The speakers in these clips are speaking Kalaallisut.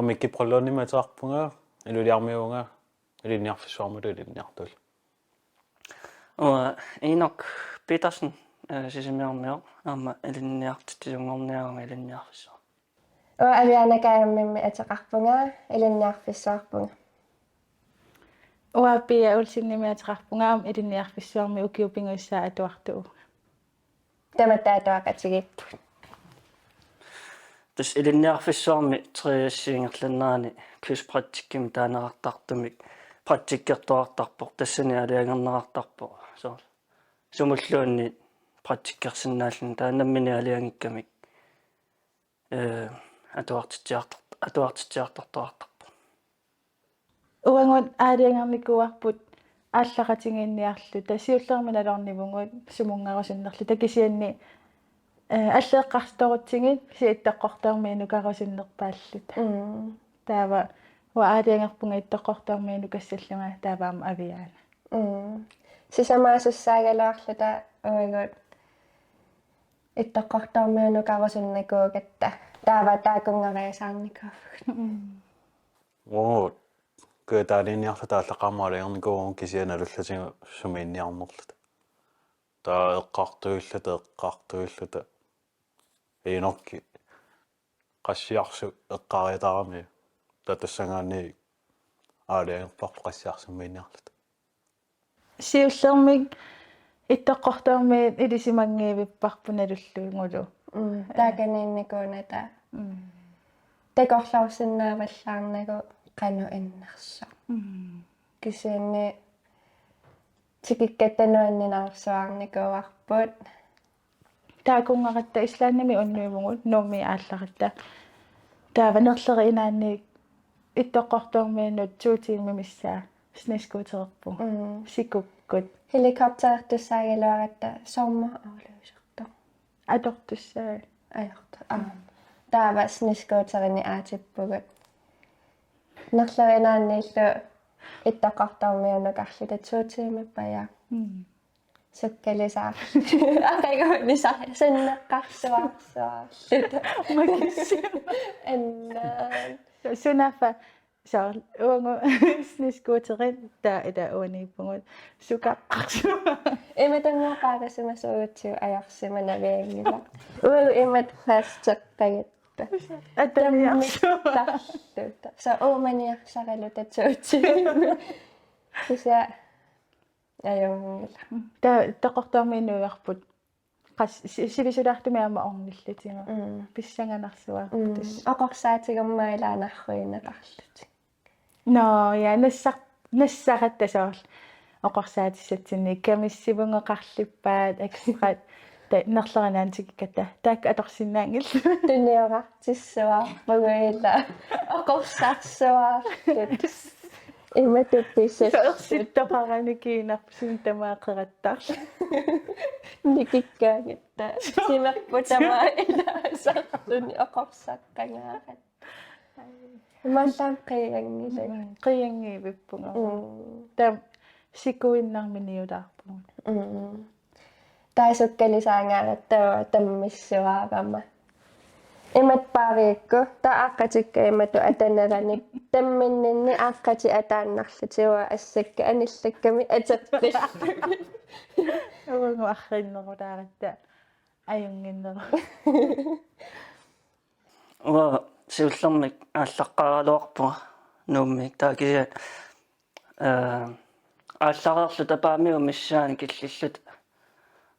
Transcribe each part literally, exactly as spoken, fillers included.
Mikki Brønlundimik ateqarpunga, Ilulissarmiuuvunga, ilinniarfissuarmilu ilinniartullu. Uanga Enok Petersen, eh, Sisimiormiu, aamma ilinniartitsisunngorniarunga ilinniarfissuaq. Uanga Aviana Kajammimik ateqarpunga, ilinniarfissuarpunga. Uanga Pia Olsenimik ateqarpunga, aamma ilinniarfissuarmi ukiut pingajussaat atuartuuvunga. Tamatta atuaqatigiippugut. Tassa ilinniarfissuarmi tredje G-p-p ingerlanerani kystpraktikkimik taaneqartartumik praktikkertoqartarpoq, tassani aalajangerneqartarpoq. Soorlu sumulluunniit praktikkersinnaalluni taanna nammineq aalajangikkami, eh, atuartitsiartor-, atuartitsiartortoqartarpoq. Uagut aalajangernikuuarput aallaqatigiinniarluta, siullermik nalornivugut sumunngarusunnerluta, kisianni, eh, allat eqqartorutsigit kisianni Ittoqqortoormiunukarusunnerpaalluta. Mm. Taava uanga aalajangerpunga Ittoqqortoormiunukassallunga, taava aamma Aviana. Mm. Sisamaasussaagaluarluta uagut Ittoqqortoormiunukarusunnikuugatta. Taava taakkunngariasaarnikuuvugut. Mm. Uagut kitaaliiniarluta aallaqqaammut aalajangernikuuvugut kisianni nalullatigut sumiinniarnerluta. Taava eqqartuilluta, eqqartuilluta. Enokki Qassiarsuk eqqariatarami. Taava tassanngaanniit aalajangerparput Qassiarsummiinniarluta. Siullermik Ittoqqortoormiut ilisimanngiivipparput nalullugulu. Mm, taakaniinnikuunata. Mm. Takorloorsinnaavallaarnagu qanoq innersoq. Mm. Kisianni tikikkatta nuanninarsuarnikuuarput. Taakkunngaratta Islandimi unnuivugut, Nuummi aallaratta. Taava Nerlerit Inaanniit Ittoqqortoormiunut to tiimit missaa snescootererpugut. Mm. Sikukkut. Helikopterertussaagaluaratta sommeraflygsertoq. Atortussaagami. Ajortu. Aa. Taava snescooterinik aatippugut. Nerlerit Inaanniillu Ittoqqortoormiunukarluta to tiimit paja. Mm. Sukkalisaar. Aqaguunisar sinneqqarsuarsuarluta. Makissi. Annaan. Sunaaffa soorlu uagut snescooterit taava ila uaniippugut sukaqqarsuaq. Imatunngooq paarisimasut uagutsigu ajorsimanavianngilaq. Uagut imatut fast-eqqagatta. Ataniarsuaq. Tammittarluta. Soorlu uumaniarsaraluta to tiimit. Kisianni ajunngilaq. Taava Ittoqqortoormiunuivarput. Qas-, si-, sivisulaartumik aamma ornillutigu. Mm. Pissanganarsuarput. Mm. Tassa. Oqorsaatigummaa ilaa narruineqarlutik. Nå, ja, nassar-, nassaratta soorlu. Oqorsaatissatsinni kamissivugut qarlippaat, ekstra, ta-, Nerlerit Inaanni tikikkatta. Taakku atorsinnaanngillat. Tuniorartissuarpugut ilaa. Oqorsarsuarput. Imatut pisassagut. Soorsittaqarani kiinarput sumi tamaat qerattarluni. Nikikkaangatta. Timerput tamaat ilaasarluni oqorsaqqangaarat. Imaallaat qiianngilaq. Mm, qiianngivippugut. Mm. Taava sikuinnarmik niulaarpugut. Mm. Taava sukkalisaangaaratta tammissuarama. Imatut paarigukku, taava aaqqatikka imatut atanerani, tamminninni aaqqatik ataannarlutik uanga assakka anillakkamik ateqqillugit. Uagut arriinnerulaaratta ajunnginneruvoq. Uanga siullermik aallaqqaaraluarpunga Nuummiit, taava kisianni, eh, aallareerluta Paamiut missaani killilluta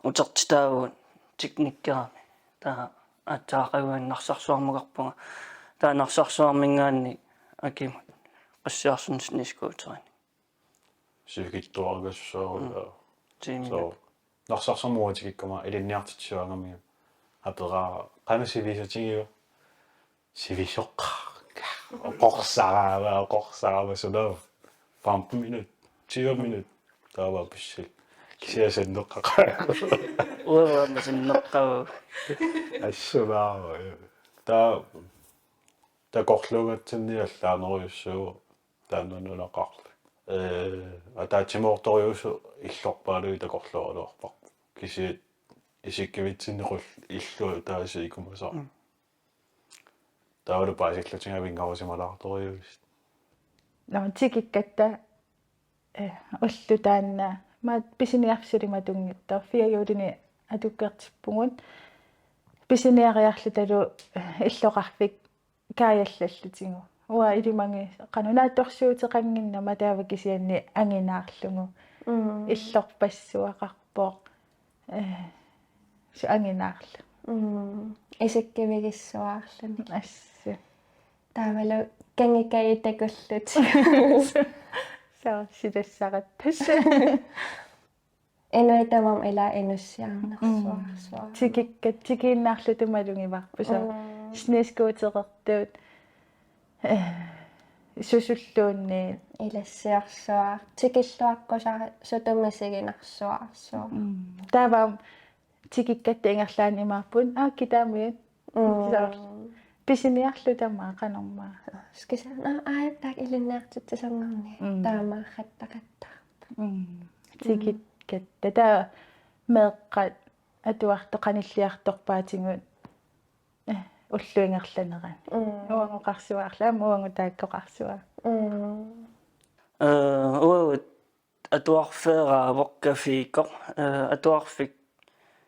utertitaavugut teknikkerami. Taava aatsaat aqaguani Narsarsuarmukarpunga. Taava Narsarsuarminngaanniit akimut Qassiarsunnut snescooterinik. Sivikitsuararsuaq. Mm. Tiiminut. So, Narsarsuarmut tikikkama ilinniartitsisuugami aperaara: Qanoq sivisutigiuk? Sivisoq. Oqorsarama, oqorsarama suna. Femten minut, tyve minut. Taava pissil. Kisianni sinneqqaqaagut. Uanga aamma sinneqqavugut. Assumaaruk. Taava takorluugatsinni allaanerujussuuvoq. Taanna nunaqarfik. Eh, ataatsimoortorujussuuvoq illorpaalui takorluugaluarparput. Kisianni isikkivitsinnikuulluta illuatungaasiit ikumasaarput. Mm. Taavalu paasillutigit avinngarusimalaartorujuusut. Nå, tikikkatta, eh, ulloq taanna. Maani pisiniarfik suli matunngitsoq. Fire juulini atukkertippugut. Pisiniariarlutalu, eh, illoqarfik kaajallallutigu. Uanga ilimaginnginnama naatsorsuuteqannginnama taava kisianni anginaarlugu. Mm. Illorpassuaqarpoq. Eh, su anginaarlugu. Mm. Isikkivigissuarluni. Assut. Taavalu kangikajit takullutik. Soo, silassaratta. Inuit tamarmik ila inussiarnersuarsuaq. Mm. Tikikkat tikiinnarlutik malugivarput, soo. Mm. Snescooterertut. Eh, susulluunniit. Ilassiorsuaq. Tikilluaqqusaarsuaq, misiginarsuarsuaq. Mm. Taava tikikkatta ingerlaannaq imaapput. Aa, kitaamiut. Mm. Soorlu. Pisiniarluta aamma qanormaa. Skisa, nå, aa, taakku ilinniartitsisunngorniat. Mm. Taamaarrattaqattaarput. Mm. Tikikkatta. Taava meeqqat atuartut qanilliartorpaatigut, eh, ullup ingerlanerani. Mm. Uagut oqarsuaarlugit, aamma uagut taakku oqarsuaarput. Mm. Eh, uagut atuarfeeraavoq cafékkoq, eh, atuarfik.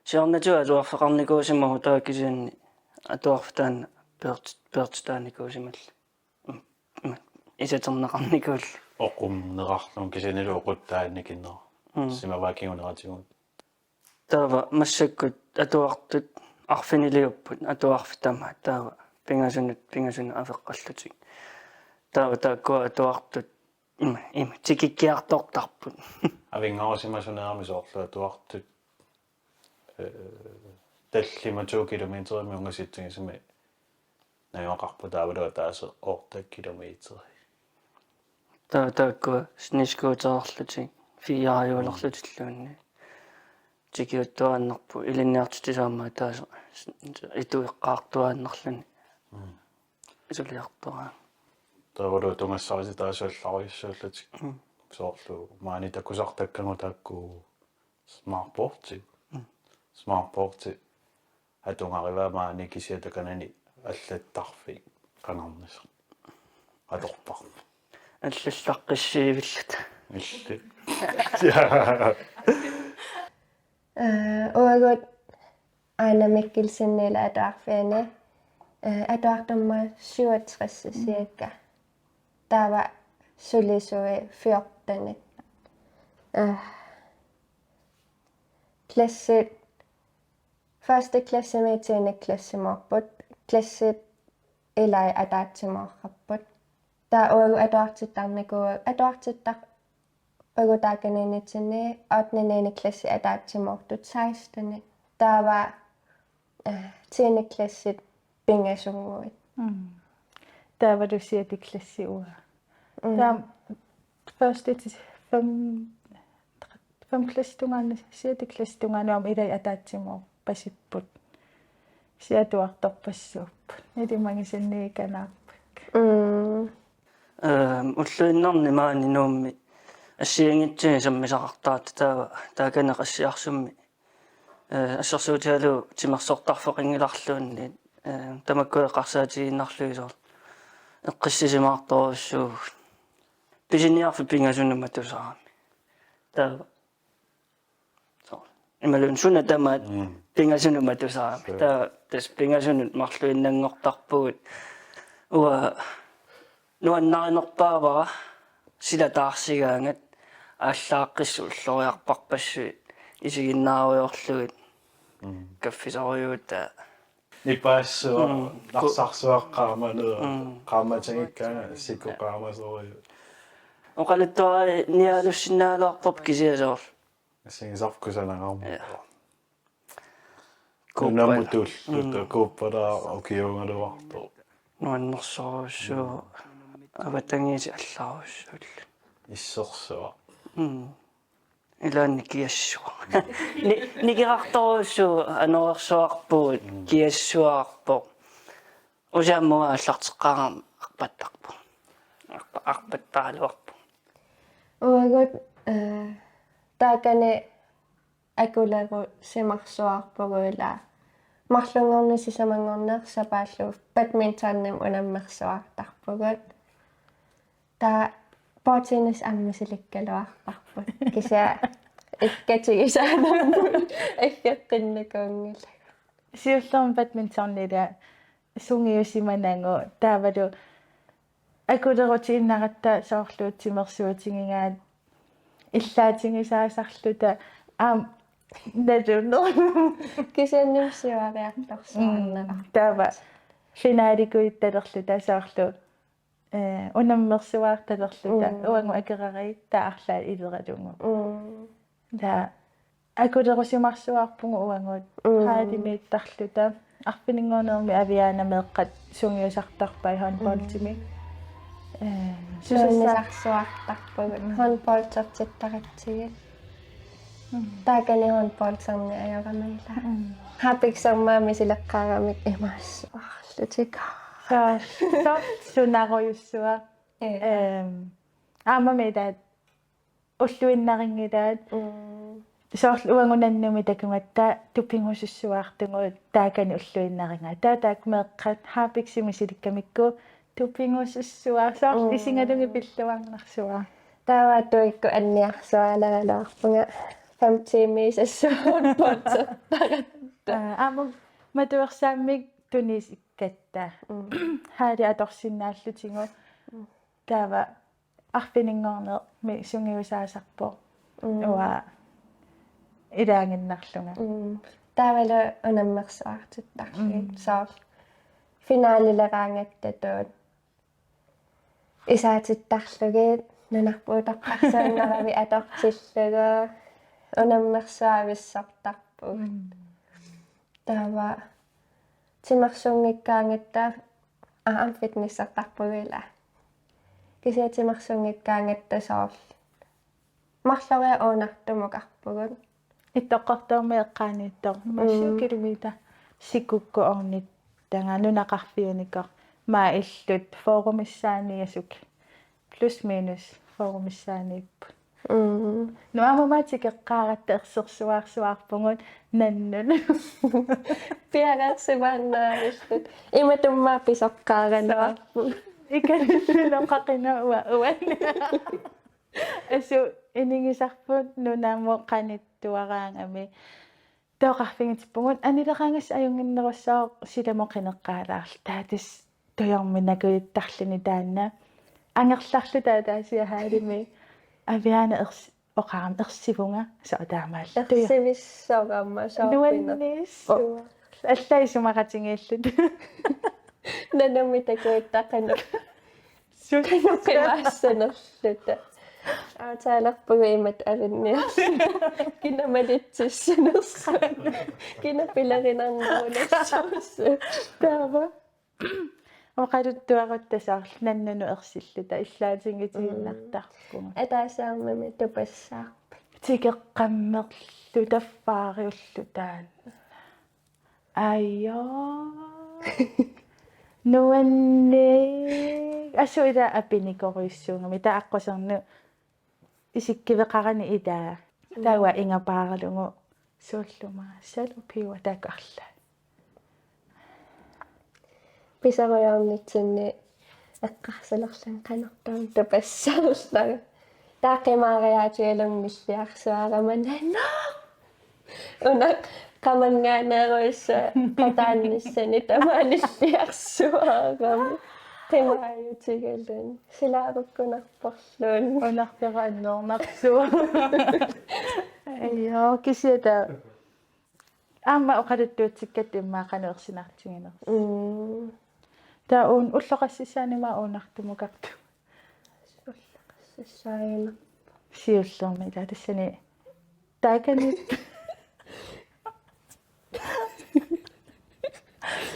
Siornatigut atuarfeqarnikuusimavoq, taava kisianni atuarfik taanna peert-, peertitaanikuusimallugu. Mm, mm, isaterneqarnikuullugu. Oqunneqarluni kisiannilu oquttaannikinneq. Mm. Simavaat kinguneratigut. Taava massakkut atuartut arfiniliupput, atuarfik tamaat, taava pingasunut, pingasunut afeqqallutik. Taava taakkua atuartut ima, ima, tikikkiartortarput. Avinngarusimasunerami soorlu atuartut, eh, tallimat to kilometerimik ungasitsigisumik najugaqarput, taavalu ataaseq otte kilometeri. Taava taakkua snescootererlutik, firejuulerlutilluunniit. Tikiuttuaannarput ilinniartitsisut aamma ataaseq itueqqaartuaannarluni. Mm. Suliartuaannarluni. Taavalu tunngassarititaasut allarujussuullutik. Mm. Soorlu maani takusartakkagut taakku smartboardit. Mm. Smartboardit atugarivaa maani kisiat takanani allattarfik qangarnisoq. Atorparput. Allallarfissiivilluta. Illit. Eh, uagut Ejnar Mikkelsenip atuarfiani, eh, atuartut aamma syvogtres cirka. Taava sulisui fjorten. Eh, klassit, første klassimiit tiende klassimoorput, klassit ilai ataatsimoorput. Taava uagut atuartittarnikuuagut, atuartittarpagut taakaniinnitsinni ottende, niende klassit ataatsimoortut seksten. Taava, eh, tiende klassit pingasunnguit. Mm. Taavalu sjette klassi uanga. Mm. Taava første til fem, fem klassit tungaanut, sjette klassit tungaanut aamma ilai ataatsimoorpasipput. Kisianni atuartorpassuupput. Ilimagisanniikanaarpakka. Mm. Ehm, ulluinnarni maani Nuummi assigiinngitsunik sammisaqartaratta, taava taakani Qassiarsummi, eh, assersuutigalugu timersortarfeqanngilarluunniit, eh, tamakku eqqarsaatigiinnarlugit soorlu eqqissisimaartorujussuuvugut. Pisiniarfik pingasunut matusarami. Taava. Soorlu. Imaluunniit suna tamaat. Mm. Pingasunut matusarami. Sure. Taava tassa pingasunut marluinnanngortarpugut. Uanga nuannarinerpaavara sila taarsigaangat, aallaaqqissut ulloriarparpassuit isiginnaarujoorlugit. Mm. Kaffisorujuutaa. Nipaassuaq, mm, narsarsuaq qaamaneq, mm, qaammatigikkaangat sikkoq qaamasorujuk. Oqaluttuarnialussinnaalerpoq kisianni soorlu. Assigisarput kusanaqarmat. Ja. Nunamut tulluta, mm, kuuppalaaq ukiuugaluartoq. Nuannersorujussuuvoq, avatangiisit allarujussuullutik. Issersuaq. Mm. Ilaanni kiassuaq. Ni-, nikerartorujussuuvoq, anorersuarpugut, mm, kiassuarpoq. Usiammua aallarteqqaarama arpattarpoq. Arpa-, arpattaraluarpoq. Uagut, eh, taakani akulerusimarsuarpugut ila Marlunngorneq sisamanngorneq sapaallu badmintonimik unammersuartarpugut. Taava bordtennis aamma misilikkaluarparput. Kisianni ikkatigisaanerput aggeqqinnikuunngilanga. Siullermik badmintonillu sungiusimanagu taavalu akulerutiinnaratta soorlu timersuutigigaat illaatigisaasarluta aamma nalunaq. Kisianni siuariartorsuarneq. Mm, taava finalikujuttalerluta soorlu, eh, unammersuartalerluta. Mm. Uagut akerariit taava arlaat ileralugu. Mm. Taava akulerusimarsuarpugut uagut. Mm. Haalimiittarluta. Arfininngornermi Aviana meeqqat sungiusartarpai håndboldimi. Mm. Eh, susassaa- Nuannisarsuartarpugut. Mm. Håndboldertittaratsigit. Mm. Taakani håndbolderneq ajorama ilaa. Mm. Haapiksermaa misileqqaaramik imaassuarlutik. Soorlu, soorlu sunarujussuaq. Ja. Ehm, aammami taava ulluinnarinngilaat. Mm. Soorlu uagut Nannumi takugatta tupigusussuartugut taakani ulluinnarigaat. Taava taakku meeqqat haapiksi misilikkamikku tupigusussuaq. Soorlu, mm, isigalugit pilluarnarsuaq. Taava atuikkut anniarsuaaleraluarpunga fem timer sassuarput. Aa, aamma matuersaammik tunisikkatta. Mm. Haali atorsinnaallutigu. Mm. Taava arfininngornermi sungiusaasarpoq. Mm. Uanga ilaaginnarlunga. Mm. Taavalu unammersuartittarlugit. Mm. Soorlu finalileraangatta taava isaatittarlugit nunarput utoqqarsuinnaravit atortillugu unammersuavissortarpugut. Mm. Taava timersunngikkaangatta, aa, aamma fitnessertarpugut ilaa. Kisianni timersunngikkaangatta soorlu marloriarluta uunartumukarpugut. Ittoqqortoormiit eqqaaniittoq. Mm. Massiu kilometer. Sikukkut ornittagaq nunaqarfiunikoq. Maani illut fyrremissaaniit asuk. Plus minus fyrremissaaniipput. Mm. Nuamama tikeqqaaratta ersersuarsuarpugut nannunut. Piareersimaannaavilluta. Imatummaa pisoqqaaraluarpugut. Ikanillunoqaqina ua-, uani. Asu inigisarput nunamut qanittuaraangami. Taava oqarfigitippugut anileraangassi ajunnginnerussooq silamut qineqqaalaarluta. Taava tassa tujorminakujuttarluni taanna. Angerlarluta taava tassa haalimi Aviana ers-, oqarami ersivunga, soorlu taamaalluta. Ersivissorama soorlu. Nuannissuaq. Alla isumaqatigiilluta. Nannumi takuittaqanut. Sus. Qimaassanerluta. Aataalerpugut imatut avinniarluta. Kina malitsissanersoq. Kina pilerinarnerunassuusoq. Taava. Oqaluttuarutta soorlu nannunut ersilluta illaatigitiinnartarpugut. Mm. Ataasiarmami tupassaarput. Tikeqqammerluta fyrreulluta taanna. Ajoo. Nuanneq. Asu ila apinikorujussuugami. Taava aqqusernut isikkiveqarani ila. Taava ingapaaralugu suullumaa salupiua takorla. Pisarujoornitsinni eqqarsalerlunga qanortoq tupassaarlanga. Taava qimaariaatigalugu nilliarsuarama nanoq. Una qamanngaaneeruissa qataannissani tamaat nilliarsuarama. Qimaajutigalugu. Silaarukkunarporluunniit. Unarpera annerunarsuaq. Ajoo, kisianni taava. Aamma oqaluttuutsikkatta immaqa qanoq ersinartiginersoq. Mm. Taava uun ulloqassissaanut uunartumukartoq. Ulloqassissaanut. Siullermik ila tassani. Taakani.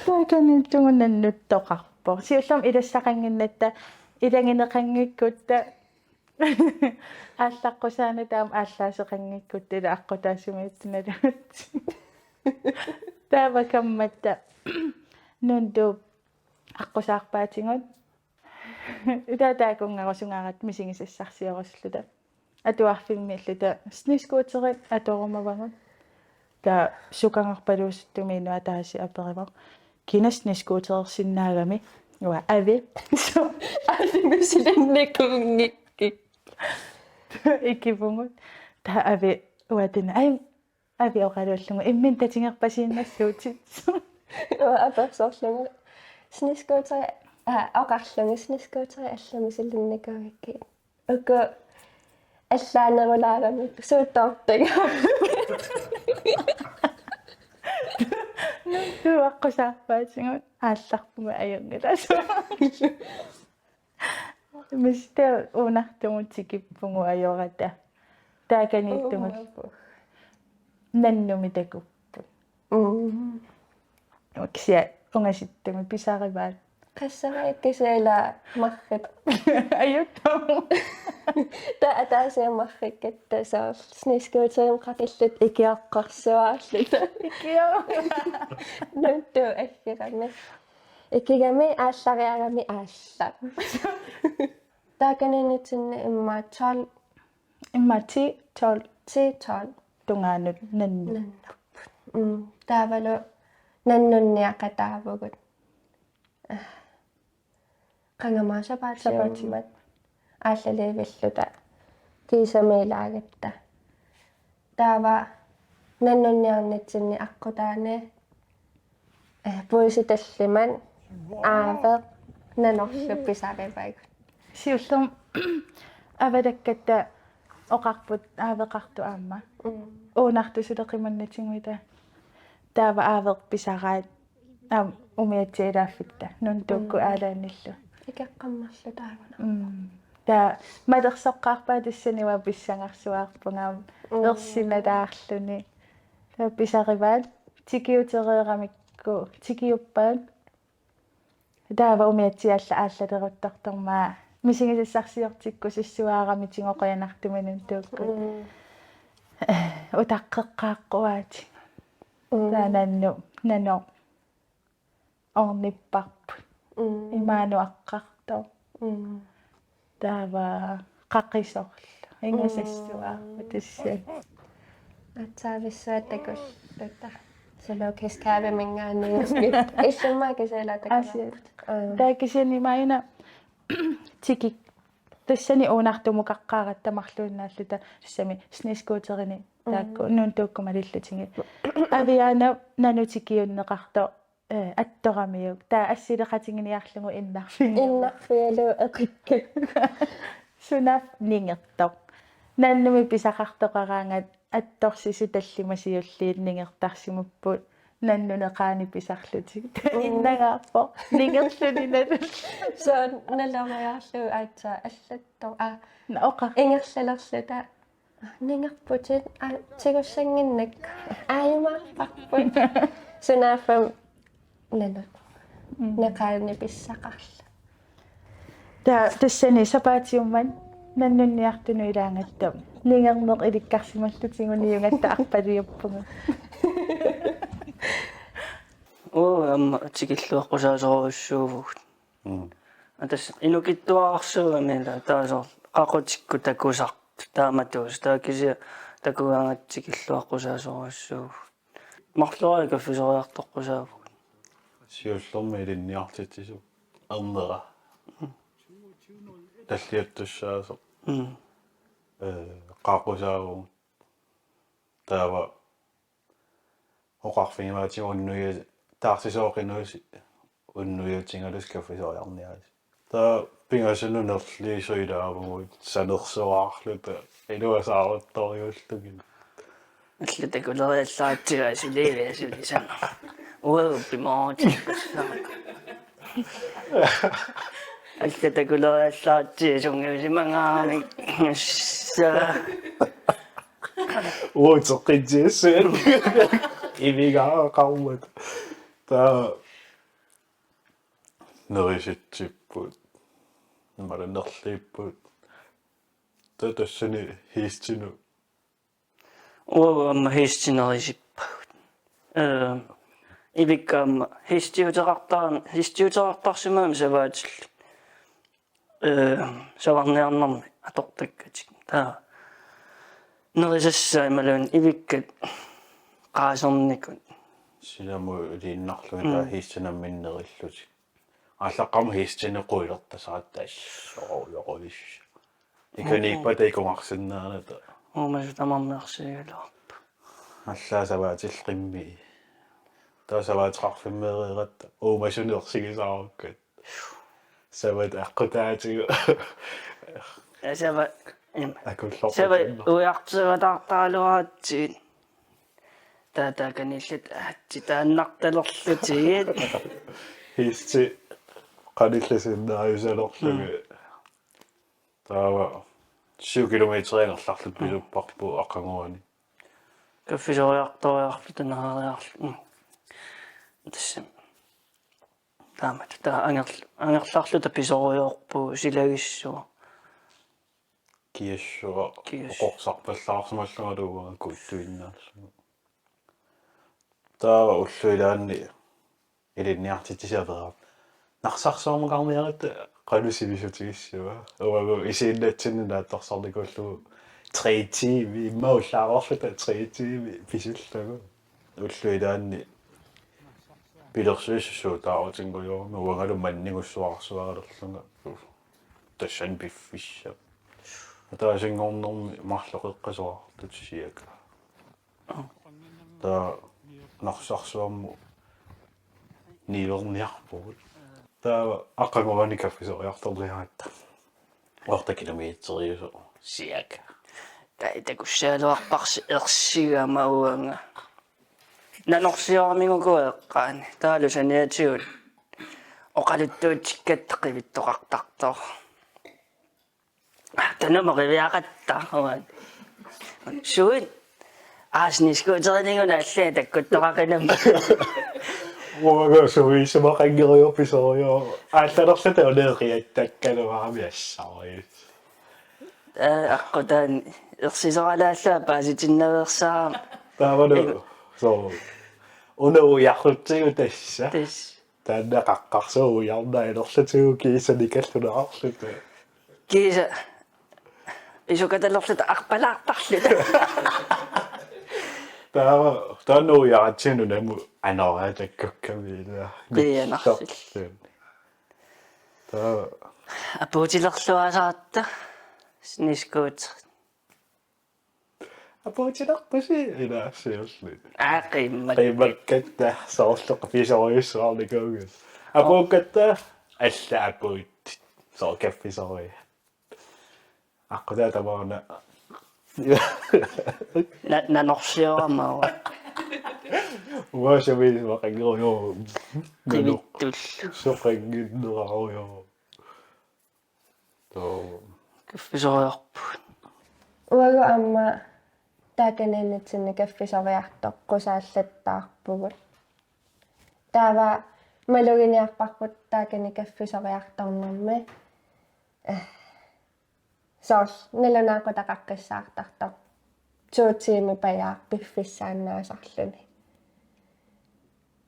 Taakaniittugut nannuttoqarpoq. Siullermik ilassaqannginnatta, ilagineqanngikkutta. Aallaqqusaanut taama aallaaseqanngikkutta ila aqqutaassumiitsunaluunniit. Taava kammatta Nuntuup aqqusaarpaatigut. Ila taakunngarusugarat misigisassarsiorusulluta. Atuarfimmiilluta snescooterit atorumavagut. Taava sukangarpaluusuttumik inuk ataaseq aperivoq: "Kina snescooterersinnaagami?" Uanga: "Avi." "Avi misilinnikunngikki." Ikivugut. Taava Avi uatina: "Ai, Avi oqaluullugu: Imminut tatigerpasiinnassuutit." Uanga apersorlugu: "Snescooteri, aa, oqarlugu: Snescooteri allamik misilinnikuugakkit. Uku allaanerulaarami suuttoortaga." Nuntuup aqqusaarpaatigut aallarpugut ajunngilaq. Mista uunartumut tikippugut ajorata. Taakaniittumut. Uumappu. Nannumik takupput. Mm. Kisianni ungasittumik pisarivaat. Qasseriarlugu kisianni marrit. Ajuttoq. Taava ataasiarluni marrikkatta soorlu snescooterimut qatilluta ikiorqorsuarluta. Ikio. Nuntuup aggerami. Ikigami aallariarami aallaq. Taakaniinnitsinni immaqa tolv. Immaqa ti, tolv. Ti, tolv. Tungaanut nannut. Nannut. Mm. Taavalu nannunniaqataavugut. Qangami sapaatiummat. Sapaati. Aallaliivilluta kiisami ilaagatta. Taava nannunniarnitsinni aqqutaani, eh, puisit tallimat aaveq nanorlu pisarivagut. Siullermik avalakkatta oqarput aaveqartoq aamma. Mm. Uunartoq suleqimannatigut. Taava aaveq pisaraat. Aamma umiatsiat ilaaffitta nuntuukkut. Mm. Aalaanillu. Ikeqqammerlu taaguna. Mm. Taava malersoqqaarpaa tassani uanga pissangarsuaarpunga aamma. Mm. Ersinalaarluni. Taava pisarivaat tikiutereeramikku tikiuppaat. Taava umiatsiat allat aallaleruttortormat misigisassarsiortikkusussuarami tigoq qujanartumik nuntuukkut. Mm. Utaqqeqqaaqquaatigut. Mm. Taava nannut, nanoq ornipparput. Mm. Imaanut aqqartoq. Mm. Taava qaqisorlu. Ingasassuarput. Mm. Tassani. Atsaavissuaq takulluta. Zoologisk Have-minngaanniit. Illimmi kisianni takulerput. Aasiit. Mm. Taava kisianni imaanngilaq tikik. Tassani uunartumut qaqqaaratta marluinnaalluta tassami snescooterini taakku. Mm. Nuntuukkut malillutigit. Aviaana nanoq tikiunneqartoq, eh, attoramiuk. Taava assileqatiginiarlugu innarfigalugu. Innarfigalugu eqikka. Sunaaffa ningertoq. Nannumik pisaqartoqaraangat attorsisut tallimat siulliit ningertarsimapput. Nannut neqaani pisarlutik. Mm. Innangaarpoq. Ningerluni nalul. Soorlu naloriarlugu aatsaat allattoq. Aa. Naa, oqar. Ingerlalerluta. Ningerputit, aa, tigussannginnakku. Aajumaarparput. Sunaaffami nanoq. Mm. Neqaani pissaqarluni. Taava tassani sapaatiummat nannunniartunut ilaagatta ningerneq ilikkarsimallutigu niugatta arpaliuppugut. Uagut aamma tikilluaqqusaasorujussuuvugut. Mm. Aa, tassa inukittuararsuugami ila taava soorlu qaqutikkut takusartut taamatuusut, taava kisianni takugaangatta tikilluaqqusaasorujussuuvugut. Marloriarluta kaffisoriartoqqusaavugut. Siullermik ilinniartitsisoq ernera. Mm. Talliattussaasoq. Mm. Eh, qaqusaavugut. Taava oqarfigivaatigut unnuja-, taarsisooq qinuusi unnujaatigalusi kaffisoriarniarisi. Taava pingasunut nerliisoq ilaavugut sanersuaarluta iluasaaruttorujussuullugit. Allat takuleriallaratsigu asuliiviasulisanera. Uagut pimoorutikkussaaq. Allat takuleriallaratsigu sungiusimangaaramik. Uagut teqqinniassat. Ivigaaqarmat. Taava nerisitsipput. Imaluunniit nerliipput. Taava tassani hiistinut. Uagut aamma hiistit nerisippagut. Eh, ivikka aamma hiistiuteqartar-, hiistiuteqartarsimagami savaatillit. Eh, savarniarnermi atortakkatik. Taava nerisassaat imaluunniit ivikkat Qaasernikut. Silamu iliinnarlugit taava Mm. hiistinamminnerillutik. Aallaqqaammut hiistinneq quilertassaratta assorujorujussuaq. Ikaniippat taava ikungarsinnaanata. Uumasut tamarmi ersigigaluarput. Allaat savaatillit qimmii. Taava savaateqarfimmeereeratta uumasunik ersigisaarukkat. Savaat aqqutaatigut. Ja sava, im, sava akulloqqutinneq. Ujartusivallaartaraluaratsigit. Taava taakaniilluta aatsitaannartalerlutigit. Hiisti qanillisinnaajussalerlugit. Mm. Taava syv kilometer angerlarluta pisupparput aqaguani. Kaffisoriartoriarluta naariarluta. Mm. Tassami. Taamatut taava angerl-, angerlarluta pisorujoorpugut silagissuaq. Kiassua. Kiassua. Oqorsarpallaarsimallungalu uanga kuttuinnaallugu. Taava ullut ilaanni ilinniartitsisut aperavut: Narsarsuarmukarniaratta qanoq sivisutigissavat? Uagut isiinnatsinni naatsorsornikuullugu tre timer, immaqa ullaarorluta tre timer pisullugu. Ullut ilaanni pilersuissuup suutaarutinngujuarmat uangalu mannigussuararsuaralerlunga. Tassani piffissaq. Ataasinngornermi marloqeqqasuartut siaka. Taava Narsarsuarmut niuerniarpugut. Taava aqaguani kaffisoriartorniaratta. Otte kilometeriusoq siaka. Taava takussagaluarparsi ersigama uanga. Nanorsioramiuk uku eqqaani. Taavalu saniatigut oqaluttuutikkatta qivittoqartartoq. Taanna qiviaqattaarmat. Suut. Aa, snescooterininnguaq allaat takkuttoqaqinammat. Uanga suviisumaqanngerujoq pisorujoq. Aallalerluta uneeqiattakkaluarami assarui. Aa, aqqutaani ersisoralaallunga paasitinnaveersaarama. Taavalu. Igu. So. Una ujarlutsigu tassa. Tassa. Taanna qaqqarsuup ujarnaa ilerlutigu kiisa nikallunaarluta. Kiisa pisukatalerluta arpalaartarluta. Taava taanna ujaratsigu nunamut anoraa takkukkamiilaa. Qiianarsilluta. Taava. Apuutilerluasaarta snescooter. Apuutilerpusi ilaa siulliit. Aa, qiimmak. Qiimmakkatta soorlu pisorujussuarnikuugut. Apuukkatta alla apuut. Soorlu kaffisorujuit. Aqqutaa tamaana. Na-, nanorsiorama uanga. Uanga suviisumaqanngerujoq. Qivittullu. Soqannginnerarujoq. Too. Kaffisoriarpugut. Uagut aamma taakaniinnitsinni kaffisoriartoqqusaallattaarpugut. Taava maluginiarparput taakani kaffisoriartornermi. Eh, soorlu nalunaaqutaqaqqissaartartoq. To timer pajaaq piffissaannaasarluni.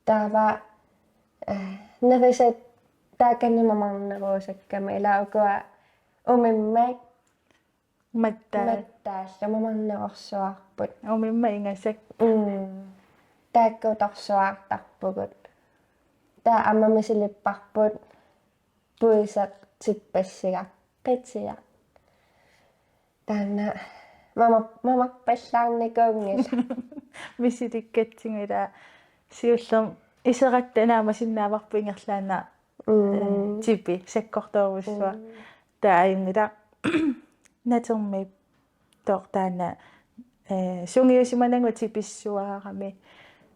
Taava, eh, nerisat taakani mamarneruusakkami ilaa ukua umimmak mattaat. Mattaallu mamarnerorsuarput. Umimmak ingasak. Mm. Taakkutorsuartarpugut. Taava aamma misilipparput puiseq tippassigaq qitiaq. Taanna mama-, mamarpallaarnikuunngilaq. Misilikkatsigu ilaa siullermik iserakku naamasinnaavarput ingerlaannaq. Mm. Eh, tipi sakkortoorujussuaq. Mm. Taava ajunngilaq natermiittoq taanna, eh, sungiusimanagu tipissuarami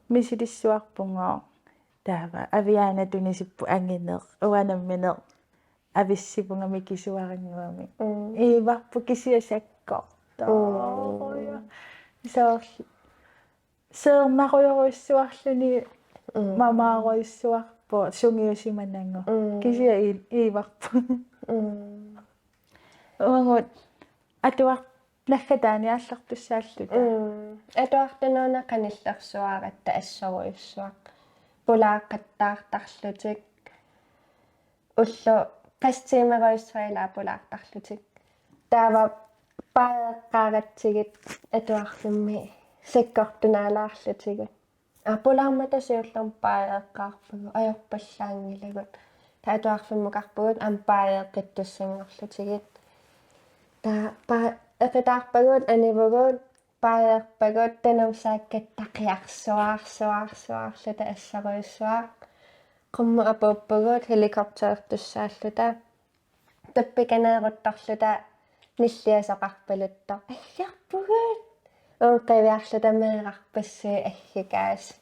misilissuarpugooq. Taava aviaana tunisipput angineq uanga nammineq avissivunga mikisuarannguamik. Mm. Iivarput kisianni sakkortoorujuk. Mm. Soorlu seernarujorujussuarluni. Mm. Mamaarujussuarpoq sungiusimanagu. Mm. Kisianni ii-, iivarput. Mm. Uagut atuar-, naggataani aallartussaalluta. Mm. Atuartunuuna qanillersuaratta assorujussuaq. Pulaaqqattaartarlutik. Ullut qassit tiimerujussuaq ilaa pulaartarlutik. Taava paareqqaaratsigit atuarfimmi Sakkortunaalaarlutigu. Aa, pulaarmata siullermik baajeqqaarpugut, ajorpallaanngilagut. Taava atuarfimmukarpugut aamma baajeqqittussanngorlutigit. Taava baa-, eqitaarpagut, anivugut, baajerpagut, tanuusaakkat taqiarsuaarsuaarsuaarluta assorujussuaq. Qummut apuuppugut helikopterertussaalluta. Tuppikaneeruttorluta nilliasoqarpaluttoq. Alliarpugut. Uunga qiviarluta meerarpassuit allikaasu.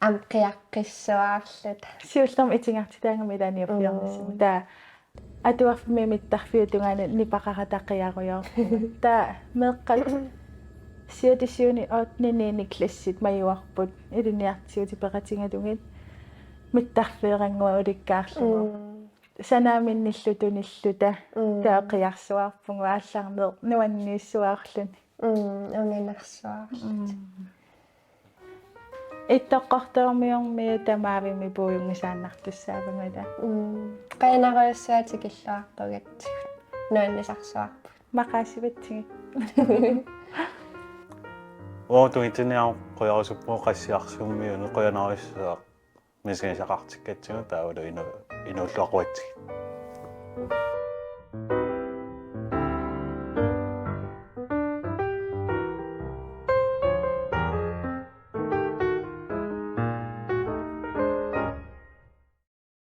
Aamma qiaqqissuaarluta. Siullermik itigartitaagami ilaanni uffiornissami. Mm. Taava atuarfimmi mittarfiup tungaanut nipaqarata qiarujoorpugut. Taava meeqqat siulissiuni ottende niende klassit majuarput ilinniartitsigutit peqatigalugit mittarfeerannguaq ulikkaarlugu. Mm. Sanaaminillu tunilluta. Mm. Taava qiarsuaarpugut aallarneq nuanniissuarluni. Mm, unginarsuarluta. Mm. Ittoqqortoormiormiut tamaavimmi puiunngisaannartussaavagula. Mm. Qujanarujussuaq tikilluaqqugatsigut. Nuannisarsuarput. Maqaasivatsigit. Uagut tungitsiniarneq qujarusuppugut Qassiarsummiunut, qujanarujussuaq misigisaqartikkatsigut taavalu inu-, inuulluaqquatsigit.